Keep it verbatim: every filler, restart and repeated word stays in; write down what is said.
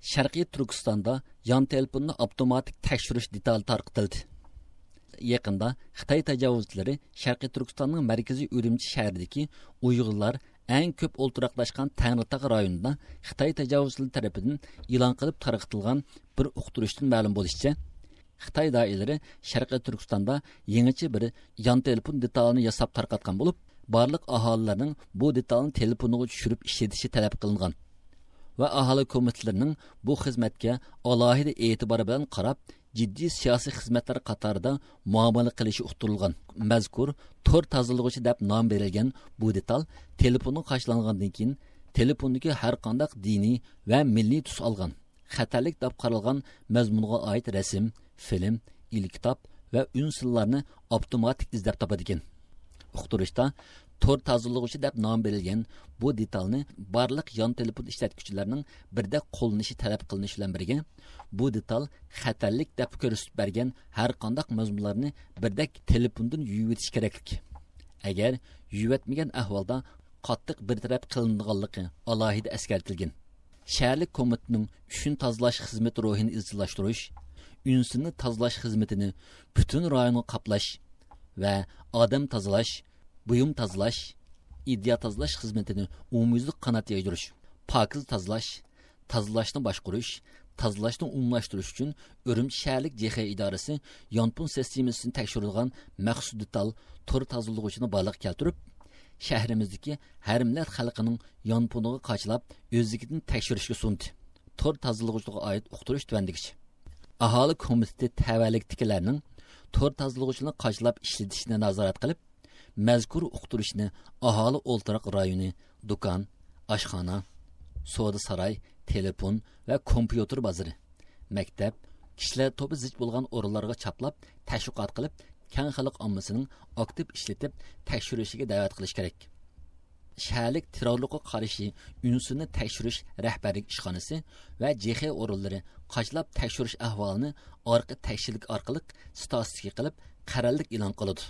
شەرقىي تۈركىستاندا يان تېلېفوننى ئاپتوماتىك تەكشۈرۈش دېتالى تارقىتىلدى. يېقىندا خىتاي تاجاۋۇزچىلىرى شەرقىي تۈركىستاننىڭ مەركىزى ئۈرۈمچى شەھىرىدىكى ئۇيغۇرلار ئەڭ كۆپ ئولتۇراقلاشقان تەڭرىتاغ رايونىدا خىتاي تاجاۋۇزچىلىرى تەرىپىدىن ئېلان قىلىپ تارقىتىلغان بىر ئۇقتۇرۇشتىن مەلۇم بولۇشىچە، خىتاي دائىرىلىرى شەرقىي تۈركىستاندا يېڭىچە بىر يان تېلېفون دېتالىنى ياساپ تارقاتقان بولۇپ، بارلىق ئاھالىلەرنىڭ بۇ دېتالنى تېلېفونىغا چۈشۈرۈپ ئىشلىتىشى تەلەپ قىلىنغان ۋە ئاھالە كومىتېتلىرىنىڭ بۇ خىزمەتكە ئالاھىدە ئېتىبار بىلەن قاراپ، جىددىي سىياسىي خىزمەتلەر قاتارىدا مۇئامىلە قىلىشى ئۇقتۇرۇلغان. مەزكۇر تور تازىلىغۇچى دەپ نام بېرىلگەن بۇ دېتال تېلېفونغا قاچىلانغاندىن كېيىن، تېلېفوندىكى ھەر قانداق دىنىي ۋە مىللىي تۈس ئالغان، خەتەرلىك دەپ قارالغان مەزمۇنغا ئائىت رەسىم، فىلىم، ئېلكىتاب ۋە ئۈنسىنلارنى ئاپتوماتىك ئىزدەپ تاپىدىكەن. ئۇقتۇرۇشتا تور تازىلىغۇچى دەپ نام بېرىلگەن بۇ دېتالنى بارلىق يان تېلېفون ئىشلەتكۈچىلەرنىڭ بىردەك قوللىنىشى تەلەپ قىلىنىشى بىلەن بىرگە، بۇ دېتال خەتەرلىك دەپ كۆرسىتىپ بەرگەن ھەر قانداق مەزمۇنلارنى بىردەك تېلېفوندىن يۇيۇۋېتىش كېرەكلىك. ئەگەر يۇيۇۋەتمىگەن ئەھۋالدا قاتتىق بىر تەرەپ قىلىنىدىغانلىقى ئالاھىدە ئەسكەرتىلگەن. شەھەرلىك كومىتېتنىڭ ئۈششۈن تازىلاش خىزمىتى روھىنى ئىزچىللاشتۇرۇش، ئۈنسىننى تازىلاش خىزمىتىنى پۈتۈن رايونغا قاپلاش ۋە ئادەم تازىلاش، بۇيۇم تازىلاش، ئىدىيە تازىلاش خىزمىتىنى ئومۇميۈزلۈك قانات يايدۇرۇش، پاكىز تازىلاش، تازىلاشنى باشقۇرۇش، تازىلاشنى ئومۇملاشتۇرۇش ئۈچۈن ئۈرۈمچى شەھەرلىك جې خې ئىدارىسى يانفون سىستېمىسىنى تەكشۈرىدىغان مەخسۇس دېتال تور تازىلىغۇچىنى بارلىققا كەلتۈرۈپ، شەھىرىمىزدىكى ھەر مىللەت خەلقىنىڭ يانفونىغا قاچىلاپ ئۆزلۈكىدىن تەكشۈرۈشكە سۇندى. تور تازىلىغۇچىغا ئائىت ئۇقتۇرۇش تۆۋەندىكىچە. ئاھالە كومىتېتى تەۋەلىكتىكىلەرنىڭ تور تازىلىغۇچىنى قاچىلاپ ئىشلىتىشىنى نازارەت قىلىپ، مەزكۇر ئۇقتۇرۇشنى ئاھالە ئولتۇراق رايونى، دۇكان، ئاشخانا، سودا ساراي، تېلېفون ۋە كومپيۇتېر بازىرى، مەكتەپ، كىشىلەر توپى زىچ بولغان ئورۇنلارغا چاپلاپ تەشۋىقات قىلىپ، كەڭ خەلق ئاممىسىنىڭ ئاكتىپ ئىشلىتىپ تەكشۈرۈشىگە دەۋەت قىلىش كېرەك. شەھەرلىك تېررورلۇققا قارشى ئۈنسىننى تەكشۈرۈش رەھبەرلىك ئىشخانىسى ۋە جې خې ئورۇنلىرى قاچىلاپ تەكشۈرۈش ئەھۋالىنى ئارقا تەكشىلىك ئارقىلىق ستاتىستىكا قىلىپ، قەرەللىك ئېلان قىلىدۇ.